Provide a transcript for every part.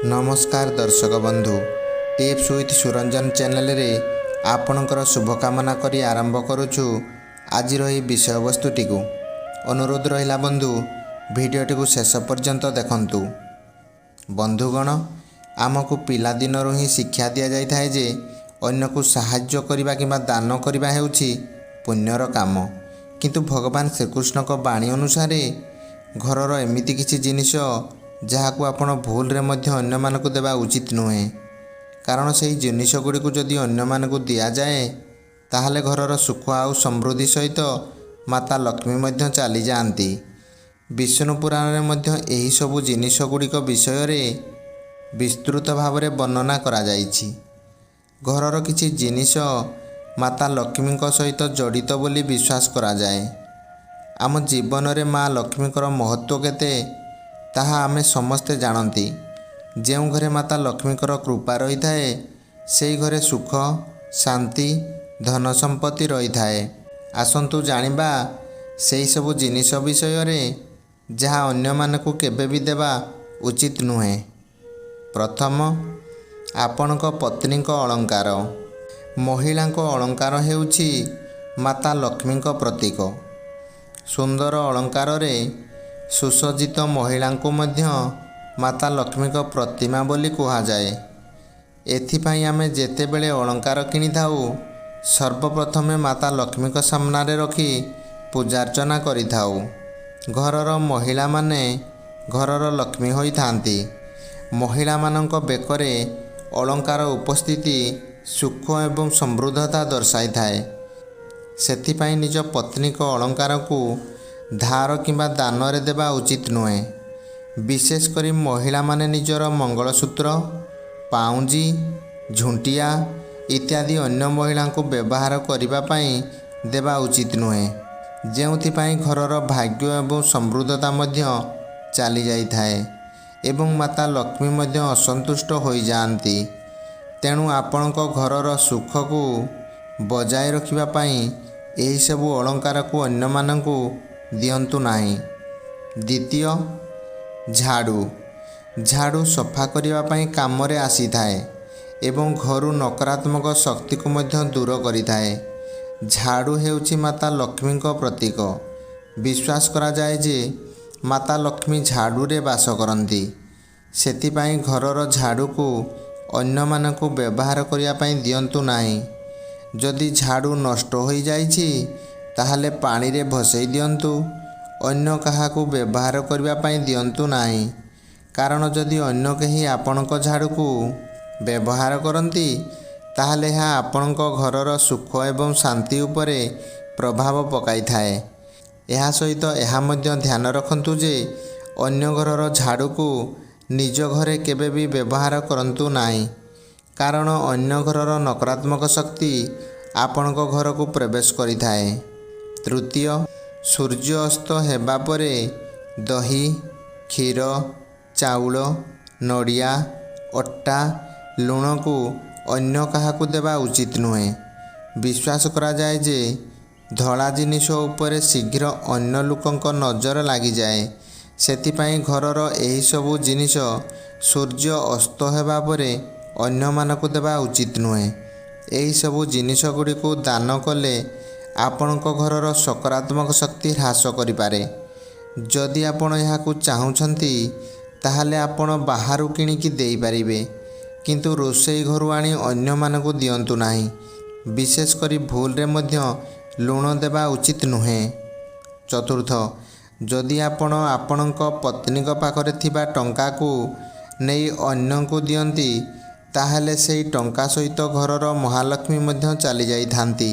ନମସ୍କାର ଦର୍ଶକ ବନ୍ଧୁ, ଟିପ୍ସ ୱିଥ୍ ସୁରଞ୍ଜନ ଚ୍ୟାନେଲରେ ଆପଣଙ୍କର ଶୁଭକାମନା କରି ଆରମ୍ଭ କରୁଛୁ ଆଜିର ଏହି ବିଷୟବସ୍ତୁଟିକୁ। ଅନୁରୋଧ ରହିଲା ବନ୍ଧୁ, ଭିଡ଼ିଓଟିକୁ ଶେଷ ପର୍ଯ୍ୟନ୍ତ ଦେଖନ୍ତୁ। ବନ୍ଧୁଗଣ, ଆମକୁ ପିଲାଦିନରୁ ହିଁ ଶିକ୍ଷା ଦିଆଯାଇଥାଏ ଯେ ଅନ୍ୟକୁ ସାହାଯ୍ୟ କରିବା କିମ୍ବା ଦାନ କରିବା ହେଉଛି ପୁଣ୍ୟର କାମ। କିନ୍ତୁ ଭଗବାନ ଶ୍ରୀକୃଷ୍ଣଙ୍କ ବାଣୀ ଅନୁସାରେ ଘରର ଏମିତି କିଛି ଜିନିଷ ଯାହାକୁ ଆପଣ ଭୁଲରେ ମଧ୍ୟ ଅନ୍ୟମାନଙ୍କୁ ଦେବା ଉଚିତ ନୁହେଁ। କାରଣ ସେହି ଜିନିଷ ଗୁଡ଼ିକୁ ଯଦି ଅନ୍ୟମାନଙ୍କୁ ଦିଆଯାଏ, ତାହେଲେ ଘରର ସୁଖ ଆଉ ସମୃଦ୍ଧି ସହିତ ମାତା ଲକ୍ଷ୍ମୀ ମଧ୍ୟ ଚାଲିଯାଆନ୍ତି। ବିଷ୍ଣୁ ପୁରାଣରେ ମଧ୍ୟ ଏହିସବୁ ଜିନିଷ ଗୁଡ଼ିକ ବିଷୟରେ ବିସ୍ତୃତ ଭାବରେ ବର୍ଣ୍ଣନା କରାଯାଇଛି। ଘରର କିଛି ଜିନିଷ ମାତା ଲକ୍ଷ୍ମୀଙ୍କ ସହିତ ଜଡ଼ିତ ବୋଲି ବିଶ୍ୱାସ କରାଯାଏ। ଆମ ଜୀବନରେ ମା ଲକ୍ଷ୍ମୀଙ୍କର ମହତ୍ତ୍ୱ କେତେ, ତାହା ଆମେ ସମସ୍ତେ ଜାଣନ୍ତି। ଯେଉଁ ଘରେ ମାତା ଲକ୍ଷ୍ମୀଙ୍କର କୃପା ରହିଥାଏ, ସେହି ଘରେ ସୁଖ, ଶାନ୍ତି, ଧନ ସମ୍ପତ୍ତି ରହିଥାଏ। ଆସନ୍ତୁ ଜାଣିବା ସେହି ସବୁ ଜିନିଷ ବିଷୟରେ ଯାହା ଅନ୍ୟମାନଙ୍କୁ କେବେ ବି ଦେବା ଉଚିତ ନୁହେଁ। ପ୍ରଥମ, ଆପଣଙ୍କ ପତ୍ନୀଙ୍କ ଅଳଙ୍କାର। ମହିଳାଙ୍କ ଅଳଙ୍କାର ହେଉଛି ମାତା ଲକ୍ଷ୍ମୀଙ୍କ ପ୍ରତୀକ। ସୁନ୍ଦର ଅଳଙ୍କାରରେ ସୁସଜ୍ଜିତ ମହିଳାଙ୍କୁ ମଧ୍ୟ ମାତା ଲକ୍ଷ୍ମୀଙ୍କ ପ୍ରତିମା ବୋଲି କୁହାଯାଏ। ଏଥିପାଇଁ ଆମେ ଯେତେବେଳେ ଅଳଙ୍କାର କିଣିଥାଉ, ସର୍ବପ୍ରଥମେ ମାତା ଲକ୍ଷ୍ମୀଙ୍କ ସାମ୍ନାରେ ରଖି ପୂଜାର୍ଚ୍ଚନା କରିଥାଉ। ଘରର ମହିଳାମାନେ ଘରର ଲକ୍ଷ୍ମୀ ହୋଇଥାନ୍ତି। ମହିଳାମାନଙ୍କ ବେକରେ ଅଳଙ୍କାର ଉପସ୍ଥିତି ସୁଖ ଏବଂ ସମୃଦ୍ଧତା ଦର୍ଶାଇଥାଏ। ସେଥିପାଇଁ ନିଜ ପତ୍ନୀଙ୍କ ଅଳଙ୍କାରକୁ ଧାର କିମ୍ବା ଦାନରେ ଦେବା ଉଚିତ ନୁହେଁ। ବିଶେଷ କରି ମହିଳାମାନେ ନିଜର ମଙ୍ଗଳସୂତ୍ର, ପାଉଁଜି, ଝୁଣ୍ଟିଆ ଇତ୍ୟାଦି ଅନ୍ୟ ମହିଳାଙ୍କୁ ବ୍ୟବହାର କରିବା ପାଇଁ ଦେବା ଉଚିତ ନୁହେଁ, ଯେଉଁଥିପାଇଁ ଘରର ଭାଗ୍ୟ ଏବଂ ସମୃଦ୍ଧତା ମଧ୍ୟ ଚାଲିଯାଇଥାଏ ଏବଂ ମାତା ଲକ୍ଷ୍ମୀ ମଧ୍ୟ ଅସନ୍ତୁଷ୍ଟ ହୋଇଯାଆନ୍ତି। ତେଣୁ ଆପଣଙ୍କ ଘରର ସୁଖକୁ ବଜାୟ ରଖିବା ପାଇଁ ଏହିସବୁ ଅଳଙ୍କାରକୁ ଅନ୍ୟମାନଙ୍କୁ ଦିଅନ୍ତୁ ନାହିଁ। ଦ୍ୱିତୀୟ, ଝାଡ଼ୁ। ଝାଡ଼ୁ ସଫା କରିବା ପାଇଁ କାମରେ ଆସିଥାଏ ଏବଂ ଘରୁ ନକାରାତ୍ମକ ଶକ୍ତିକୁ ମଧ୍ୟ ଦୂର କରିଥାଏ। ଝାଡ଼ୁ ହେଉଛି ମାତା ଲକ୍ଷ୍ମୀଙ୍କ ପ୍ରତୀକ। ବିଶ୍ୱାସ କରାଯାଏ ଯେ ମାତା ଲକ୍ଷ୍ମୀ ଝାଡ଼ୁରେ ବାସ କରନ୍ତି। ସେଥିପାଇଁ ଘରର ଝାଡ଼ୁକୁ ଅନ୍ୟମାନଙ୍କୁ ବ୍ୟବହାର କରିବା ପାଇଁ ଦିଅନ୍ତୁ ନାହିଁ। ଯଦି ଝାଡ଼ୁ ନଷ୍ଟ ହୋଇଯାଇଛି, ତାହେଲେ ପାଣିରେ ଭସେଇ ଦିଅନ୍ତୁ। ଅନ୍ୟ କାହାକୁ ବ୍ୟବହାର କରିବା ପାଇଁ ଦିଅନ୍ତୁ ନାହିଁ। କାରଣ ଯଦି ଅନ୍ୟ କେହି ଆପଣଙ୍କ ଝାଡ଼ୁକୁ ବ୍ୟବହାର କରନ୍ତି, ତାହେଲେ ଏହା ଆପଣଙ୍କ ଘରର ସୁଖ ଏବଂ ଶାନ୍ତି ଉପରେ ପ୍ରଭାବ ପକାଇଥାଏ। ଏହା ସହିତ ଏହା ମଧ୍ୟ ଧ୍ୟାନ ରଖନ୍ତୁ ଯେ ଅନ୍ୟ ଘରର ଝାଡ଼ୁକୁ ନିଜ ଘରେ କେବେ ବି ବ୍ୟବହାର କରନ୍ତୁ ନାହିଁ। କାରଣ ଅନ୍ୟ ଘରର ନକାରାତ୍ମକ ଶକ୍ତି ଆପଣଙ୍କ ଘରକୁ ପ୍ରବେଶ କରିଥାଏ। ତୃତୀୟ, ସୂର୍ଯ୍ୟ ଅସ୍ତ ହେବା ପରେ ଦହି, କ୍ଷୀର, ଚାଉଳ, ନଡ଼ିଆ, ଅଟା, ଲୁଣକୁ ଅନ୍ୟ କାହାକୁ ଦେବା ଉଚିତ ନୁହେଁ। ବିଶ୍ୱାସ କରାଯାଏ ଯେ ଧଳା ଜିନିଷ ଉପରେ ଶୀଘ୍ର ଅନ୍ୟ ଲୋକଙ୍କ ନଜର ଲାଗିଯାଏ। ସେଥିପାଇଁ ଘରର ଏହିସବୁ ଜିନିଷ ସୂର୍ଯ୍ୟ ଅସ୍ତ ହେବା ପରେ ଅନ୍ୟମାନଙ୍କୁ ଦେବା ଉଚିତ ନୁହେଁ। ଏହିସବୁ ଜିନିଷ ଗୁଡ଼ିକୁ ଦାନ କଲେ ଆପଣଙ୍କ ଘରର ସକାରାତ୍ମକ ଶକ୍ତି ହ୍ରାସ କରିପାରେ। ଯଦି ଆପଣ ଏହାକୁ ଚାହୁଁଛନ୍ତି, ତାହେଲେ ଆପଣ ବାହାରୁ କିଣିକି ଦେଇପାରିବେ, କିନ୍ତୁ ରୋଷେଇ ଘରୁ ଆଣି ଅନ୍ୟମାନଙ୍କୁ ଦିଅନ୍ତୁ ନାହିଁ। ବିଶେଷ କରି ଭୁଲରେ ମଧ୍ୟ ଲୁଣ ଦେବା ଉଚିତ ନୁହେଁ। ଚତୁର୍ଥ, ଯଦି ଆପଣ ଆପଣଙ୍କ ପତ୍ନୀଙ୍କ ପାଖରେ ଥିବା ଟଙ୍କାକୁ ନେଇ ଅନ୍ୟଙ୍କୁ ଦିଅନ୍ତି, ତାହେଲେ ସେହି ଟଙ୍କା ସହିତ ଘରର ମହାଲକ୍ଷ୍ମୀ ମଧ୍ୟ ଚାଲିଯାଇଥାନ୍ତି।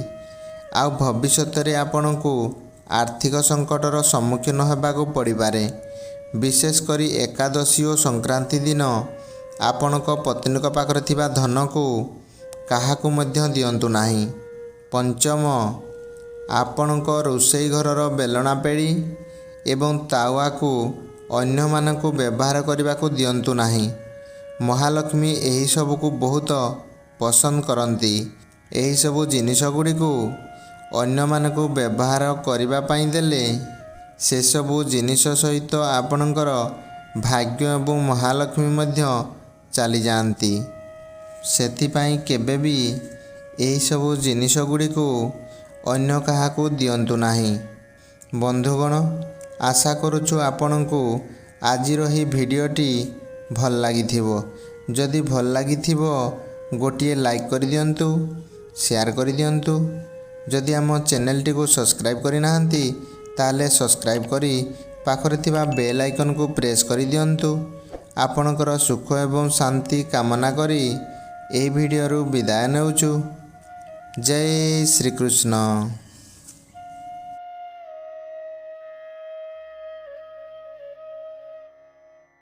ଆଉ ଭବିଷ୍ୟତରେ ଆପଣଙ୍କୁ ଆର୍ଥିକ ସଙ୍କଟର ସମ୍ମୁଖୀନ ହେବାକୁ ପଡ଼ିପାରେ। ବିଶେଷ କରି ଏକାଦଶୀ ଓ ସଂକ୍ରାନ୍ତି ଦିନ ଆପଣଙ୍କ ପତ୍ନୀଙ୍କ ପାଖରେ ଥିବା ଧନକୁ କାହାକୁ ମଧ୍ୟ ଦିଅନ୍ତୁ ନାହିଁ। ପଞ୍ଚମ, ଆପଣଙ୍କ ରୋଷେଇ ଘରର ବେଲଣା ପେଡ଼ି ଏବଂ ତାୱାକୁ ଅନ୍ୟମାନଙ୍କୁ ବ୍ୟବହାର କରିବାକୁ ଦିଅନ୍ତୁ ନାହିଁ। ମହାଲକ୍ଷ୍ମୀ ଏହିସବୁକୁ ବହୁତ ପସନ୍ଦ କରନ୍ତି। ଏହିସବୁ ଜିନିଷ ଗୁଡ଼ିକୁ ଅନ୍ୟମାନଙ୍କୁ ବ୍ୟବହାର କରିବା ପାଇଁ ଦେଲେ ସେସବୁ ଜିନିଷ ସହିତ ଆପଣଙ୍କର ଭାଗ୍ୟ ଏବଂ ମହାଲକ୍ଷ୍ମୀ ମଧ୍ୟ ଚାଲିଯାଆନ୍ତି। ସେଥିପାଇଁ କେବେ ବି ଏହିସବୁ ଜିନିଷ ଗୁଡ଼ିକୁ ଅନ୍ୟ କାହାକୁ ଦିଅନ୍ତୁ ନାହିଁ। ବନ୍ଧୁଗଣ, ଆଶା କରୁଛୁ ଆପଣଙ୍କୁ ଆଜିର ଏହି ଭିଡ଼ିଓଟି ଭଲ ଲାଗିଥିବ। ଯଦି ଭଲ ଲାଗିଥିବ, ଗୋଟିଏ ଲାଇକ୍ କରିଦିଅନ୍ତୁ, ସେୟାର କରିଦିଅନ୍ତୁ। ଯଦି ଆମ ଚ୍ୟାନେଲଟିକୁ ସବସ୍କ୍ରାଇବ୍ କରିନାହାନ୍ତି, ତାହେଲେ ସବସ୍କ୍ରାଇବ୍ କରି ପାଖରେ ଥିବା ବେଲ୍ ଆଇକନ୍କୁ ପ୍ରେସ୍ କରିଦିଅନ୍ତୁ। ଆପଣଙ୍କର ସୁଖ ଏବଂ ଶାନ୍ତି କାମନା କରି ଏହି ଭିଡ଼ିଓରୁ ବିଦାୟ ନେଉଛୁ। ଜୟ ଶ୍ରୀକୃଷ୍ଣ।